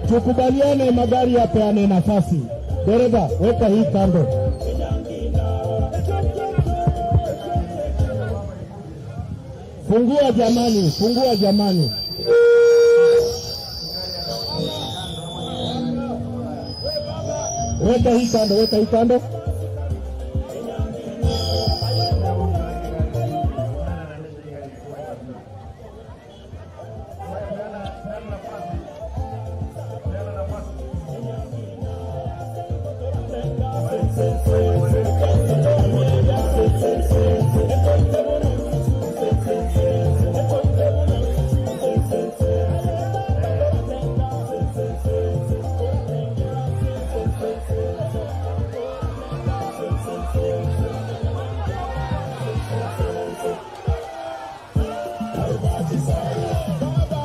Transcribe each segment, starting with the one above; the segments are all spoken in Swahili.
Tukubaliane, magari yapeane nafasi. Dereva, weka hii kando. Fungua jamani, fungua jamani. Weka hii kando, weka hii kando.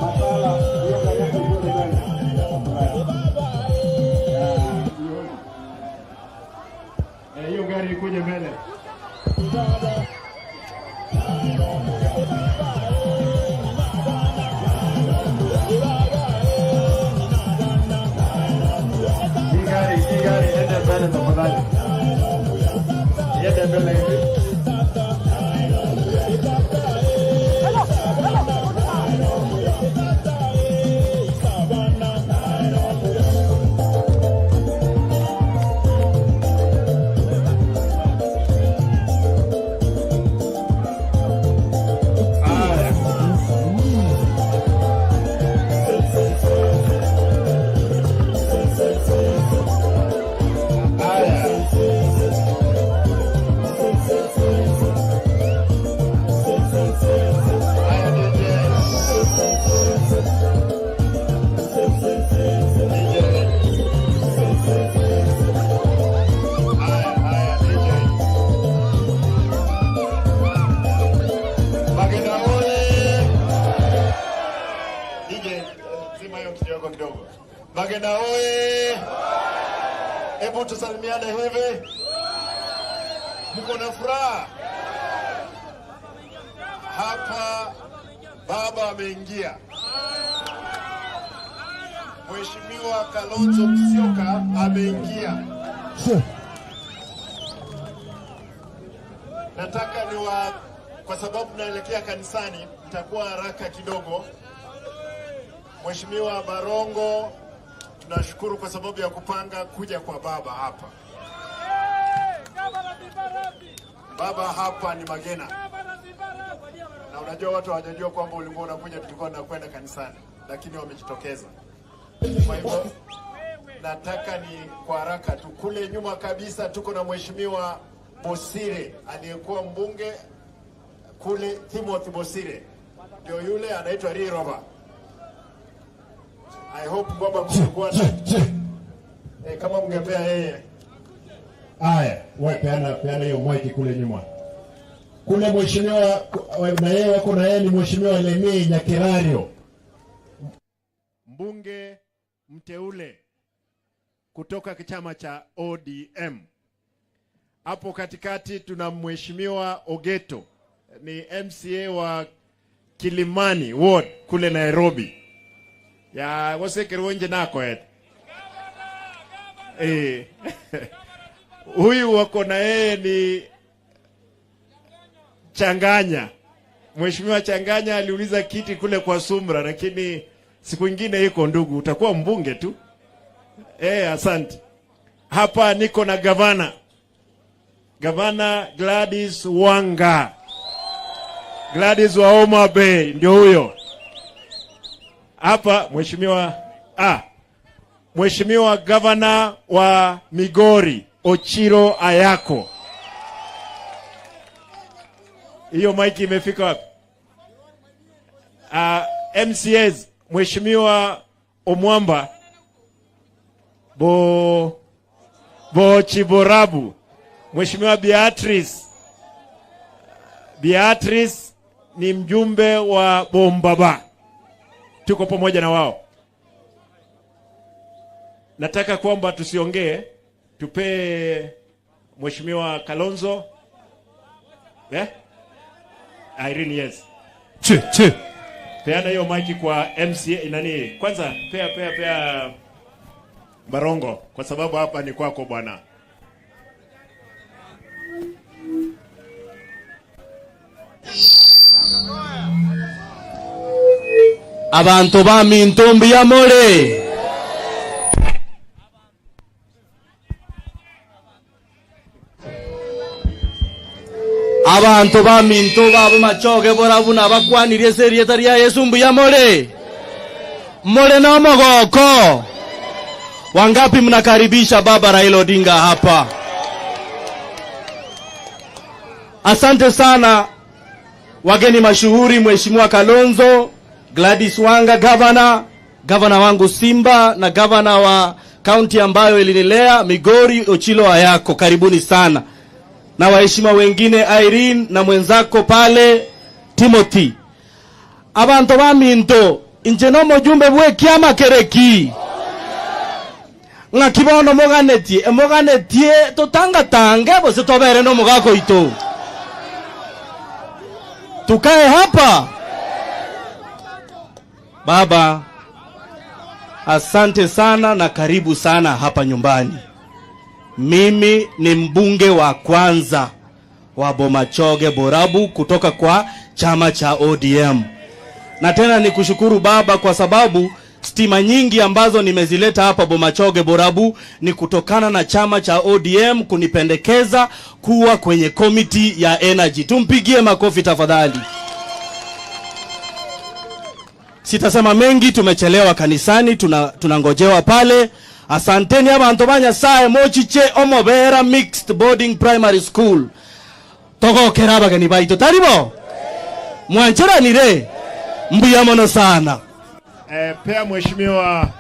Makala, hiyo gari yako iko mbele. Eh, hiyo gari ikuje mbele. Hii gari ende mbele tafadhali. Iende mbele hivi. Haya. Haya. Haya, DJ. DJ. Haya, haya, DJ. Magena oye! DJ, zima hiyo kidogo kidogo. Magena oye! Hebu tusalimiane hivi. Mko na furaha? Hapa baba ameingia. Mheshimiwa Kalonzo Musyoka ameingia. Nataka niwa, kwa sababu naelekea kanisani, nitakuwa haraka kidogo. Mheshimiwa Barongo, tunashukuru kwa sababu ya kupanga kuja kwa baba hapa. Baba hapa ni Magena, na unajua watu hawajajua kwamba ulikuwa unakuja, tulikuwa tunakwenda kanisani, lakini wamejitokeza. Kwa hivyo nataka ni kwa haraka tu, kule nyuma kabisa tuko na Mheshimiwa Bosire aliyekuwa mbunge kule, Timothy Bosire ndio yule anaitwa Rirova. I hope kwamba mngekuwa na kama mngepea yeye. Haya, wewe peana peana hiyo mic kule nyuma. Kule mheshimiwa na yeye wako na yeye ni Mheshimiwa Lemmy Nyakerario, mbunge mteule kutoka chama cha ODM. Hapo katikati tuna Mheshimiwa Ogeto, ni MCA wa Kilimani Ward kule Nairobi. Ya wasekerwo nje nako et. Eh. Huyu wako na yeye ni Changanya. Mheshimiwa Changanya aliuliza kiti kule kwa Sumra, lakini siku ingine iko ndugu, utakuwa mbunge tu. Eh, asante. Hapa niko na gavana, Gavana Gladys Wanga, Gladys wa Homa Bay ndio huyo hapa. Mheshimiwa gavana wa Migori Ochilo Ayacko. Hiyo maiki imefika wapi? MCAs, Mheshimiwa Omwamba Bo Bochiborabu, Mheshimiwa Beatrice. Beatrice ni mjumbe wa Bombaba, tuko pamoja na wao. Nataka kwamba tusiongee, tupee Mheshimiwa Kalonzo, eh? Irene, yes. Che, che. Peana hiyo maiki kwa MCA nani? Kwanza pea pea pea Barongo kwa sababu hapa ni kwako bwana. Abantu ba mintumbi ya more. Abantu ba minto ba Bomachoge Borabu na bakwanirie serieta ria Yesu mbuya more. More na mogoko. Wangapi mnakaribisha baba Raila Odinga hapa? Asante sana wageni mashuhuri, Mheshimiwa Kalonzo, Gladys Wanga governor, governor wangu Simba na governor wa county ambayo ilinilea Migori, Ochilo Ayako, karibuni sana. Na waheshimiwa wengine Irene na mwenzako pale Timothy. Abantu ba minto inje no mujumbe bwe kiama kereki. Ng'akibono moganetie, moganetie totangatange bose tobere no mugako ito. Tukae hapa. Baba, asante sana na karibu sana hapa nyumbani. Mimi ni mbunge wa kwanza wa Bomachoge Borabu kutoka kwa chama cha ODM. Na tena ni kushukuru baba kwa sababu stima nyingi ambazo nimezileta hapa Bomachoge Borabu ni kutokana na chama cha ODM kunipendekeza kuwa kwenye committee ya energy. Tumpigie makofi tafadhali. Sitasema mengi, tumechelewa kanisani, tunangojewa pale. Asanteni abantu ba Nyasaye mochiche Omobera Mixed Boarding Primary School. Togokera abageni baito taribo. Mwancheranire mbuya mono sana. Pea mheshimiwa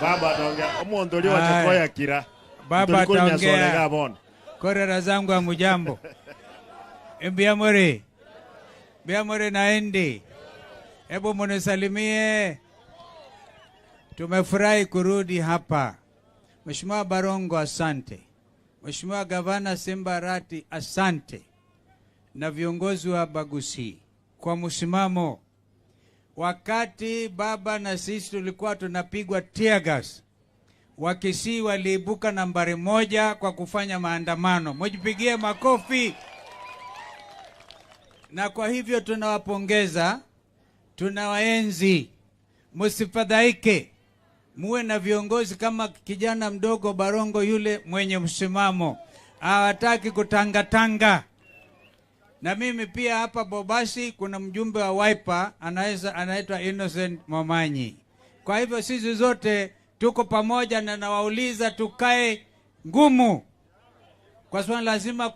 baba ataongea. Omuondoli wa Chakoya Kira. Baba ataongea. Korera zangu amujambo. Mbuya more. Mbuya more naendi. Hebu munisalimie. Tumefurahi kurudi hapa. Mheshimiwa Barongo asante. Mheshimiwa Gavana Simba Arati asante. Na viongozi wa Bagusi kwa msimamo. Wakati baba na sisi tulikuwa tunapigwa tear gas, Wakisii waliibuka nambari 1 kwa kufanya maandamano. Mjipigie makofi. Na kwa hivyo tunawapongeza, tunawaenzi. Msifadhaike. Muwe na viongozi kama kijana mdogo Barongo yule mwenye msimamo. Hawataki kutangatanga. Na mimi pia hapa Bobasi kuna mjumbe wa Wiper anaitwa Innocent Momanyi. Kwa hivyo sisi zote tuko pamoja na nawauliza tukae ngumu. Kwa sababu lazima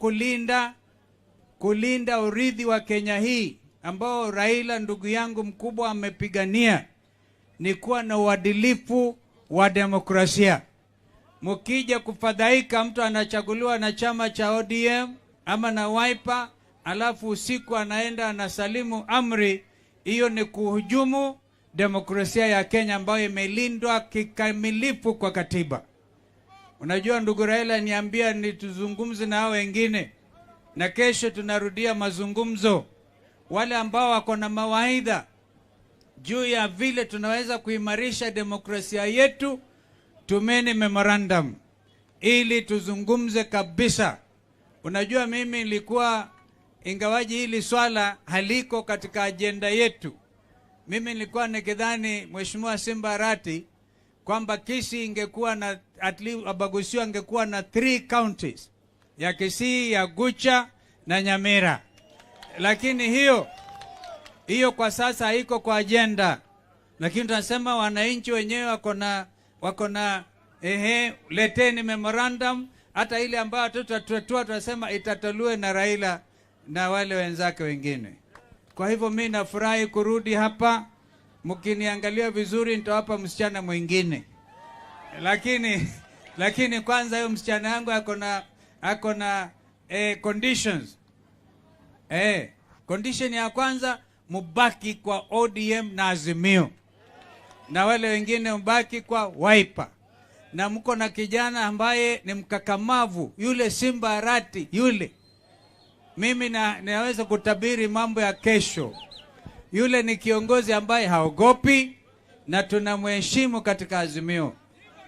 kulinda urithi wa Kenya hii ambao Raila ndugu yangu mkubwa amepigania, ni kuwa na uadilifu wa demokrasia. Mukija kufadhaika, mtu anachaguliwa na chama cha ODM ama na Wiper, alafu usiku anaenda anasalimu amri, hiyo ni kuhujumu demokrasia ya Kenya ambayo imelindwa kikamilifu kwa katiba. Unajua ndugu Raila niambia ni tuzungumze na hao wengine, na kesho tunarudia mazungumzo. Wale ambao wako na mawaidha juu ya vile tunaweza kuimarisha demokrasia yetu, tumeni memorandum ili tuzungumze kabisa. Unajua mimi nilikuwa, ingawaji hili swala haliko katika agenda yetu, mimi nilikuwa nikidhani Mheshimiwa Simba Arati kwamba Kisii ingekuwa na, at least Abagusi angekuwa na 3 counties, ya Kisii, ya Gucha na Nyamira. Lakini hiyo kwa sasa haiko kwa agenda. Lakini tunasema wananchi wenyewe wako na leteni memorandum, hata ile ambayo tutatoa tunasema itatoliwe na Raila na wale wenzake wengine. Kwa hivyo mimi nafurahi kurudi hapa. Mkiniangalia vizuri nitawapa msichana mwingine. Lakini kwanza hiyo msichana yangu ako na conditions. Condition ya kwanza, mubaki kwa ODM na Azimio, na wale wengine mbaki kwa Wiper. Na mko na kijana ambaye ni mkakamavu, yule Simba Arati yule. Mimi naweza kutabiri mambo ya kesho. Yule ni kiongozi ambaye haogopi na tunamheshimu katika Azimio.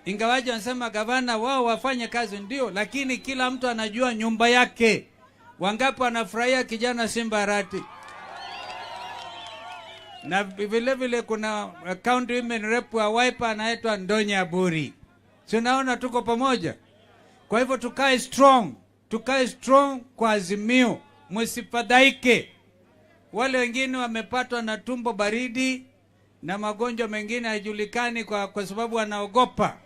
Ingawaje wanasema gavana wao wafanye kazi ndio, lakini kila mtu anajua nyumba yake. Wangapi wanafurahia kijana Simba Arati? Na vile vile kuna county women rep wa Wiper anaitwa Ndonya Aburi. Si unaona tuko pamoja? Kwa hivyo tukae strong, tukae strong kwa Azimio, msifadhaike. Wale wengine wamepatwa na tumbo baridi na magonjwa mengine hayajulikani kwa sababu wanaogopa.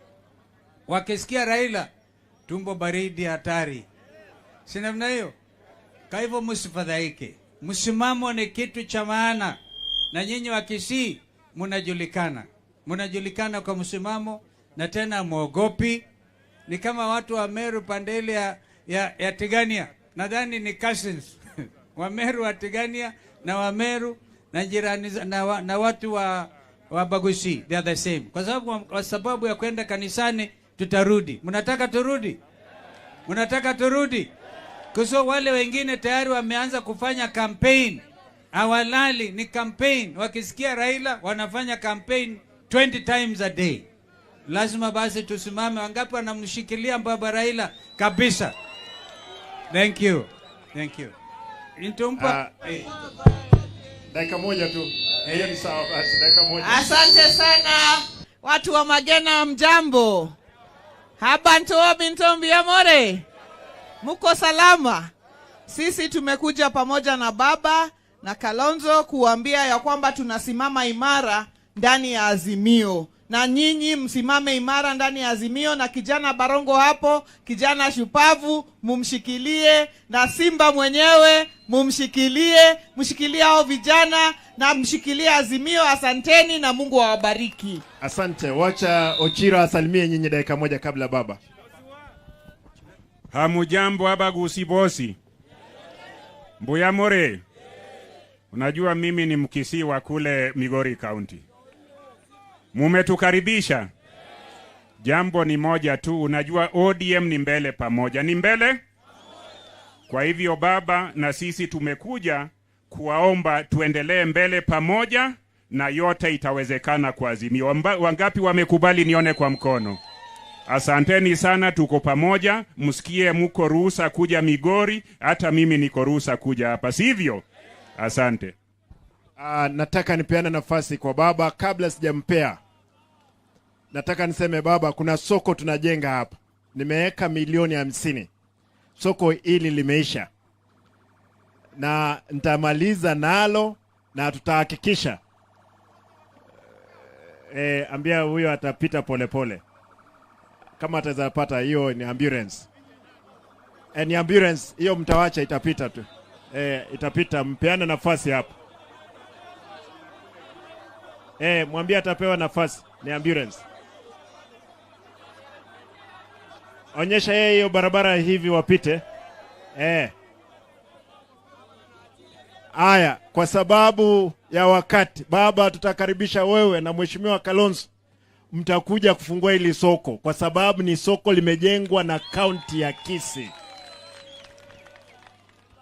Wakisikia Raila, tumbo baridi hatari. Si namna hiyo? Kwa hivyo msifadhaike. Msimamo ni kitu cha maana. Na nyinyi wa Kisii mnajulikana. Mnajulikana kwa msimamo na tena muogopi. Ni kama watu wa Meru pande ile ya Tigania. Nadhani ni cousins. Wa Meru wa Tigania na wa Meru na jirani na watu wa Bagusi, they are the same. Kwa sababu ya kwenda kanisani tutarudi. Mnataka turudi? Mnataka turudi? Kwa sababu wale wengine tayari wameanza kufanya campaign. Hawalali, ni campaign. Wakisikia Raila wanafanya campaign 20 times a day. Lazima basi tusimame. Wangapi wanamshikilia baba Raila kabisa? Thank you. Thank you. Nitumpa Dakika moja tu. Hiyo ni sawa basi, dakika moja. Asante sana watu wa Magena, mjambo. Habantu bintombi amore. Muko salama? Sisi tumekuja pamoja na baba na Kalonzo kuambia ya kwamba tunasimama imara ndani ya Azimio. Na nyinyi msimame imara ndani ya Azimio, na kijana Barongo hapo, kijana shupavu mumshikilie, na Simba mwenyewe mumshikilie, mshikilie hao vijana na mshikilie Azimio. Asanteni na Mungu awabariki. Asante. Wacha Ochiro asalimie nyinyi dakika moja kabla baba. Hamujambo abagusi bosi. Mbuya more. Unajua mimi ni Mkisii wa kule Migori County. Mumetukaribisha. Jambo ni moja tu, unajua ODM ni mbele pamoja. Ni mbele? Kwa hivyo baba na sisi tumekuja kuwaomba tuendelee mbele pamoja na yote itawezekana kwa Azimio. Wangapi wamekubali nione kwa mkono? Asanteni sana, tuko pamoja. Msikie muko ruhusa kuja Migori, hata mimi niko ruhusa kuja hapa, sivyo? Asante. Nataka nipeane nafasi kwa baba kabla sijampea. Nataka niseme baba, kuna soko tunajenga hapa. Nimeweka milioni 50. Soko hili limeisha. Na nitamaliza nalo na tutahakikisha. Ambia huyo atapita pole pole. Kama ataweza pata hiyo ni ambulance. Ni ambulance hiyo mtawacha itapita tu. Itapita, mpeane nafasi hapo. Mwambie atapewa nafasi, ni ambulance. Onyesha yeye hiyo barabara hivi wapite. Aya, kwa sababu ya wakati, baba tutakaribisha wewe na Mheshimiwa Kalonzo. Mtakuja kufungua hili soko kwa sababu ni soko limejengwa na kaunti ya Kisii.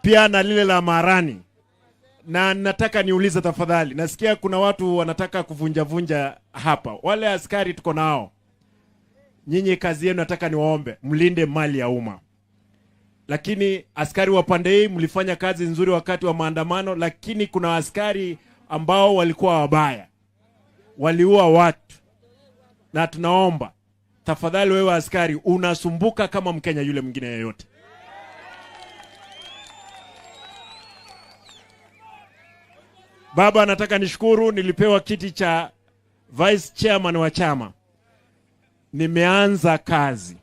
Pia na lile la Marani. Na nataka niulize tafadhali, nasikia kuna watu wanataka kuvunja-vunja hapa. Wale askari tuko nao. Nyinyi kazi yenu nataka niwaombe, mlinde mali ya umma. Lakini askari wa pande hii mlifanya kazi nzuri wakati wa maandamano, lakini kuna askari ambao walikuwa wabaya. Waliua watu. Na tunaomba tafadhali wewe askari unasumbuka kama Mkenya yule mwingine yeyote. Baba, nataka nishukuru, nilipewa kiti cha vice chairman wa chama. Nimeanza kazi.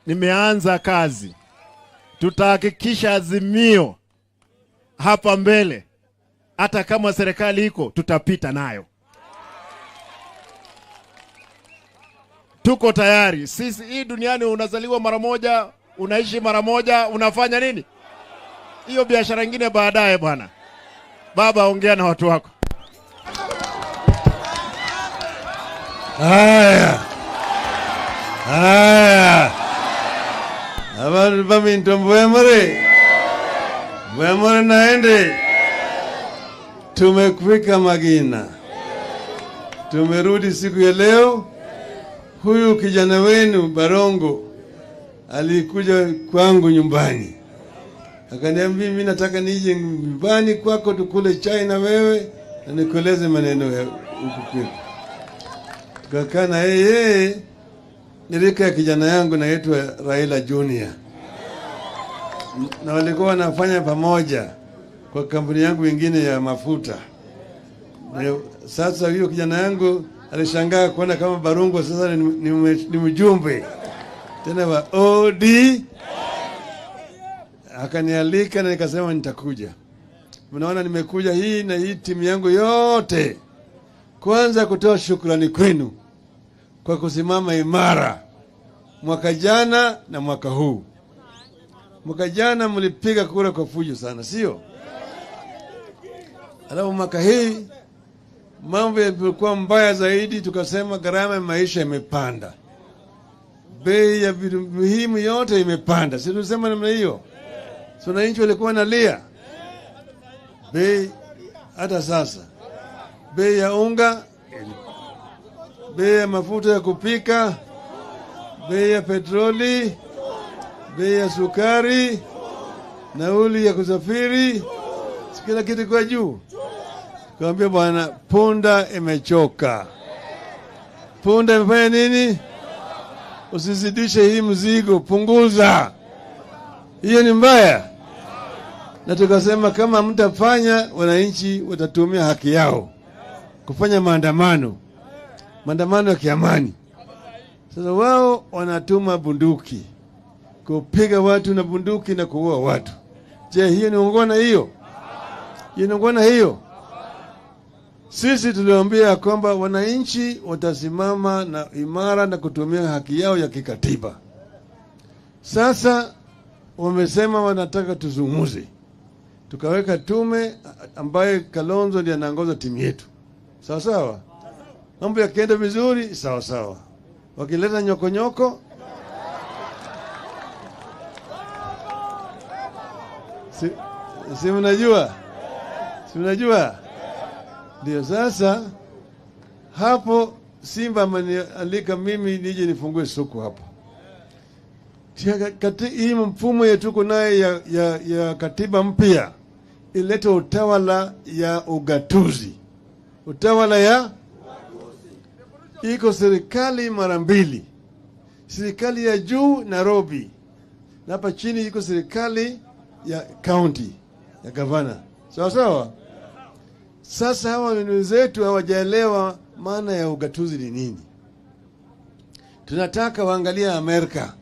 Nimeanza kazi. Tutahakikisha Azimio hapa mbele. Hata kama serikali iko, tutapita nayo. Tuko tayari. Sisi hii duniani unazaliwa mara moja, unaishi mara moja, unafanya nini? Hiyo biashara nyingine baadaye bwana. Baba, ongea na watu wako. Haya. Haya. Abantu baminto mbwemore. Mbwemore naende. Tumefika Magina. Tumerudi siku ya leo. Huyu kijana wenu Barongo alikuja kwangu nyumbani. Akaniambia mimi nataka nije nyumbani kwako tukule chai na wewe na nikueleze maneno ya huku kwetu. Tukakaa na yeye, nilika ya kijana yangu naitwa Raila Junior, na walikuwa wanafanya pamoja kwa kampuni yangu ingine ya mafuta. Na sasa huyo kijana yangu alishangaa kuona kama Barungo sasa ni mjumbe tena wa OD. Akanialika na nikasema nitakuja. Mnaona nimekuja hii na hii timu yangu yote. Kwanza kutoa shukrani kwenu kwa kusimama imara mwaka jana na mwaka huu. Mwaka jana mlipiga kura kwa fujo sana, sio? Alafu mwaka hii mambo yalikuwa mbaya zaidi, tukasema gharama ya maisha imepanda, bei ya vitu muhimu yote imepanda. Si tulisema namna hiyo? Si wananchi walikuwa wanalia bei? Hata sasa bei ya unga, bei ya mafuta ya kupika, bei ya petroli, bei ya sukari, nauli ya kusafiri, kila kitu kwa juu. Kaambia bwana, punda imechoka. Punda imefanya nini? Usizidishe hii mzigo, punguza. Hiyo ni mbaya. Na tukasema kama mtafanya, wananchi watatumia haki yao kufanya maandamano, maandamano ya kiamani. Sasa wao wanatuma bunduki kupiga watu na bunduki na kuua watu. Je, hiyo ni ungwana hiyo? Hiyo ni ungwana hiyo? Sisi tuliwaambia kwamba wananchi watasimama na imara na kutumia haki yao ya kikatiba. Sasa wamesema wanataka tuzungumze. Tukaweka tume ambaye Kalonzo ndiye anaongoza timu yetu. Sawa sawa? Mambo yakienda vizuri, sawa sawa. Wakileta nyoko nyoko, si mnajua? Si mnajua? Ndio sasa hapo Simba amenialika mimi nije nifungue soko hapo. Hii mfumo yetu tuko naye ya katiba mpya ilete utawala ya ugatuzi. Utawala ya iko serikali mara mbili. Serikali ya juu Nairobi, na hapa chini iko serikali ya county ya gavana. Sawa sawa? Sasa hawa wenzetu hawajaelewa maana ya ugatuzi ni nini. Tunataka waangalie Amerika.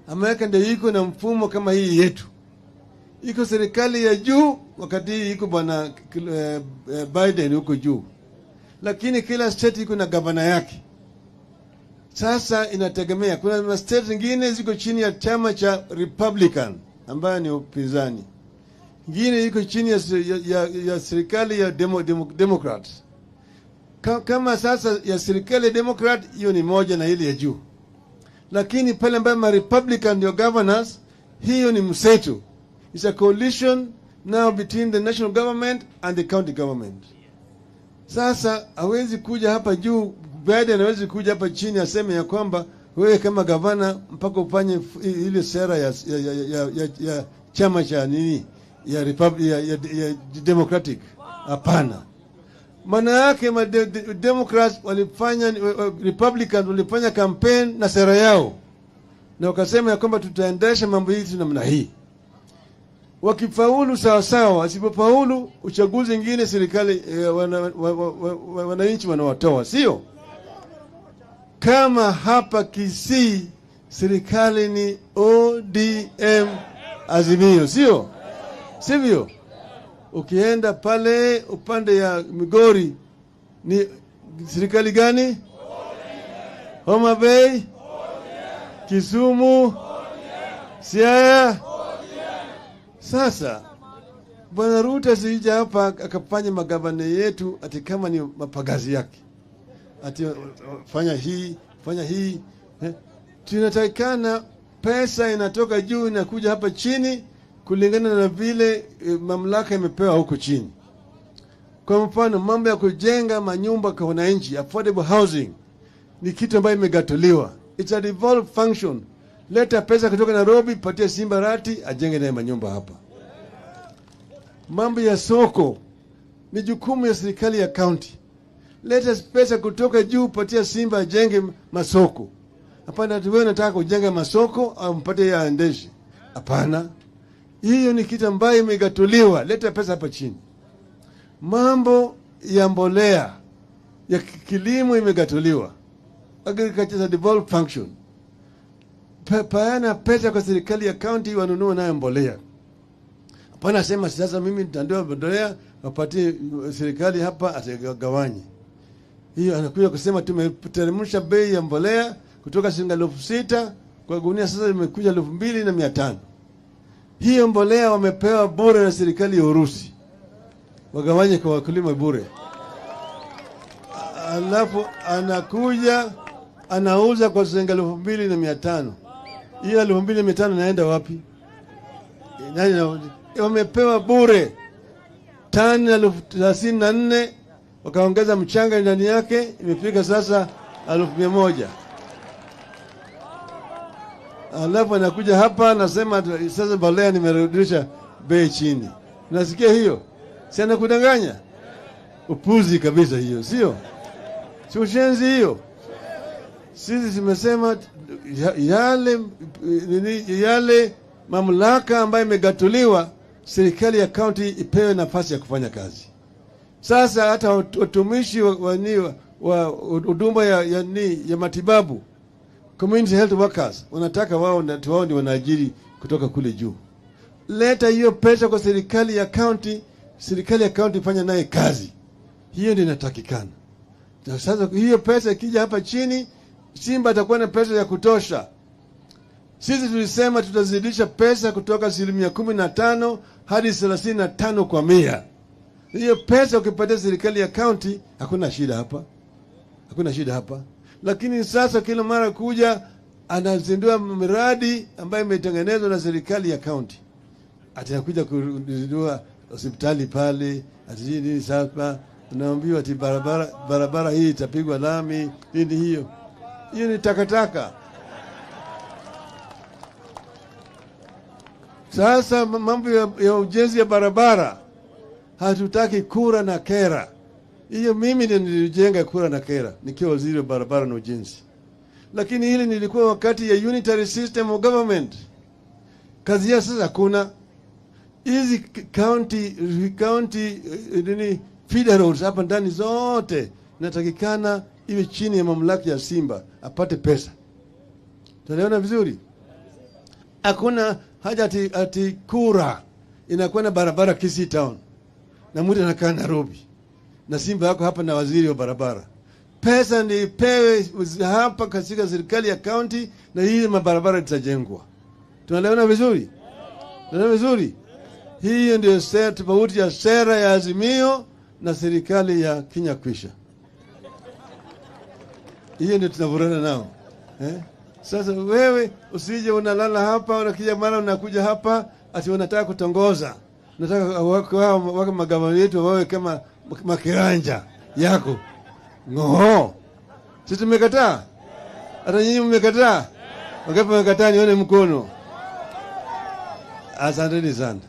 Amerika ndio iko na mfumo kama hii yetu. Iko serikali ya juu, wakati iko bwana Biden huko juu. Lakini kila state iko na gavana yake. Sasa inategemea, kuna state zingine ziko chini ya chama cha Republican ambayo ni upinzani. Ingine iko chini ya serikali ya Democrat. Kama sasa ya serikali ya Democrat, hiyo ni moja na ile ya juu. Lakini pale ambapo ma Republican ndio governors, hiyo ni mseto. It's a coalition now between the national government and the county government. Sasa hawezi kuja hapa juu, Biden hawezi kuja hapa chini aseme ya kwamba wewe kama gavana mpaka ufanye ile sera ya chama cha nini ya Republic, ya Democratic. Hapana. Maana yake Democrats walifanya, Republicans walifanya campaign na sera yao, na wakasema ya kwamba tutaendesha mambo hii namna hii. Wakifaulu sawa sawa, wasipofaulu uchaguzi mwingine serikali wananchi wanawatoa, sio? Kama hapa Kisii serikali ni ODM Azimio, sio? Sivyo? Ukienda pale upande ya Migori ni serikali gani? Homa Bay, Kisumu, Siaya. Sasa Bwana Ruto asije hapa akafanya magavana yetu ati kama ni mapagazi yake, ati fanya hii, fanya hii. Tunatakikana pesa inatoka juu inakuja hapa chini kulingana na vile mamlaka imepewa huko chini. Kwa mfano mambo ya kujenga manyumba kwa wananchi, affordable housing, ni kitu ambayo imegatuliwa. It's a devolved function. Leta pesa kutoka Nairobi, patia Simba Rati ajenge naye manyumba hapa. Mambo ya soko ni jukumu ya serikali ya county. Leta pesa kutoka juu, patia Simba ajenge masoko. Hapana, wewe unataka kujenga masoko au mpate ya aendeshe? Hapana, hiyo ni kitu ambayo imegatuliwa. Leta pesa hapa chini. Mambo ya mbolea ya kilimo imegatuliwa. Agriculture is a devolved function. Peana pesa kwa serikali ya county wanunue nayo mbolea. Hapana, sema sasa mimi nitandua mbolea wapatie serikali hapa atagawanye. Hiyo anakuja kusema tumeteremsha bei ya mbolea kutoka shilingi 6,000 kwa gunia, sasa imekuja 2,500. Hiyo mbolea wamepewa bure na serikali ya Urusi, wagawanye kwa wakulima bure. Alafu anakuja anauza kwa shilingi 2,500. Hiyo 2,500 naenda wapi? Nani wamepewa bure tani 34,000, wakaongeza mchanga ndani yake, imefika sasa 100,000. Alafu anakuja hapa anasema sasa mbolea nimerudisha bei chini. Unasikia hiyo? Si anakudanganya? Upuzi kabisa hiyo, sio? Si ushenzi hiyo? Sisi tumesema yale mamlaka ambayo imegatuliwa, serikali ya county ipewe nafasi ya kufanya kazi. Sasa hata watumishi wa huduma ya matibabu, community health workers, wanataka wao ndio wanaajiri kutoka kule juu. Leta hiyo pesa kwa serikali ya county, serikali ya county ifanye naye kazi. Hiyo ndio inatakikana. Sasa hiyo pesa ikija hapa chini, Simba atakuwa na pesa ya kutosha. Sisi tulisema tutazidisha pesa kutoka 15% hadi 35%. Hiyo pesa ukipatia serikali ya county, hakuna shida hapa. Hakuna shida hapa. Lakini sasa kila mara kuja anazindua miradi ambayo imetengenezwa na serikali ya county. Atakuja kuzindua hospitali pale, atijini sasa tunaambiwa ati barabara hii itapigwa lami, nini hiyo. Hiyo ni takataka. Sasa mambo ya ujenzi ya barabara, hatutaki kura na kera. Hiyo mimi ndiyo nilijenga kura na kera nikiwa waziri wa barabara na ujenzi. Lakini hili nilikuwa wakati ya unitary system of government. Kazi ya sasa kuna hizi county nini feeder roads hapa ndani zote natakikana iwe chini ya mamlaka ya Simba apate pesa. Tunaona vizuri? Hakuna haja ati kura inakuwa na barabara Kisii town na mtu anakaa Nairobi na Simba yako hapa na waziri wa barabara. Pesa ni ipewe hapa katika serikali ya county na hii mabarabara itajengwa. Tunaelewana vizuri? Tunaelewana vizuri? Hiyo ndio tofauti ya sera ya Azimio na serikali ya Kenya Kwisha. Hiyo ndio tunavurana nao. Sasa wewe usije unalala hapa, unakuja mara unakuja hapa ati unataka kutongoza. Nataka wako magavana yetu wawe kama makiranja yako. Ngoho. Sisi tumekataa. Hata nyinyi mmekataa. Wangapi wamekataa nione mkono? Asanteni sana.